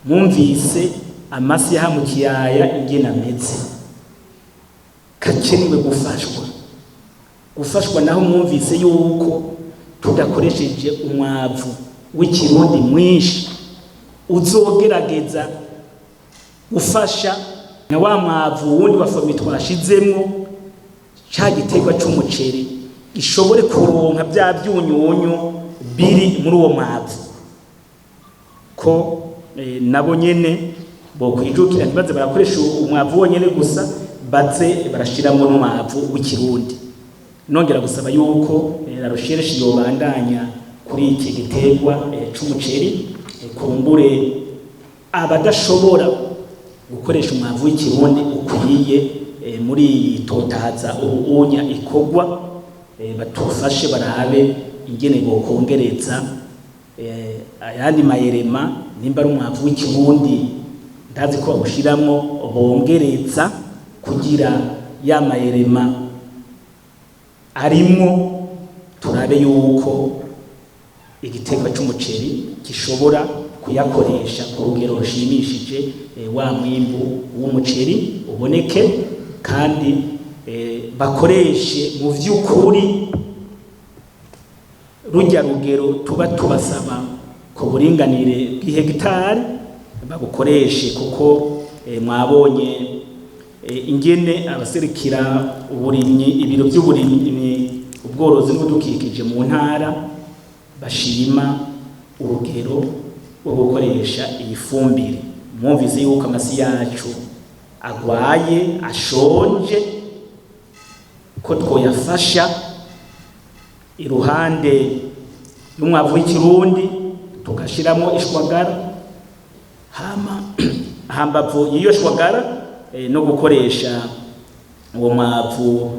Mwumvise amasi yaha mu kiyaya ingene ameze, kakenewe gufashwa. Gufashwa naho, mwumvise yuko tudakoresheje umwavu w'ikirundi mwinshi uzogerageza gufasha na wa mwavu wundi wa FOMI twashizemwo, ca giterwa c'umuceri gishobore kuronka bya byunyunyu biri muri uwo mwavu, ko nabo nyene bokwijukira, ntibaze barakoresha umwavu wonyene gusa, baze barashiramwo n'umwavu w'ikirundi. Nongera gusaba yuko la recherche yobandanya kuri iki giterwa c'umuceri, kumbure abadashobora gukoresha umwavu w'ikirundi ukwiye muri iyi totahaza ubuunya ikorwa, batufashe barabe ingene bokongereza ayandi ma éléments. Nimba ari umwavu w'ikirundi, ndazi ko bawushiramwo, bongereza kugira ya ma éléments arimwo, turabe yuko igiterwa c'umuceri gishobora kuyakoresha ku rugero rushimishije, wa mwimbu w'umuceri uboneke, kandi bakoreshe mu vy'ukuri rujya rugero tuba tubasaba ku buringanire bw'ihegitari babukoreshe, kuko mwabonye ingene abaserukira uburimyi, ibiro by'uburimyi, ubworozi n'ubudukikije mu ntara bashima urugero rwo gukoresha iyi fumbire. Mwumvise yuko amasi yacu agwaye, ashonje, ko twoyafasha iruhande y'umwavu w'ikirundi tugashiramo ishwagara, hama hambavu y'iyo shwagara no gukoresha uwo mwavu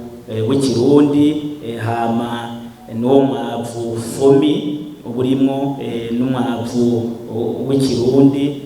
w'ikirundi, hama n'uwo mwavu FOMI uburimwo n'umwavu w'ikirundi.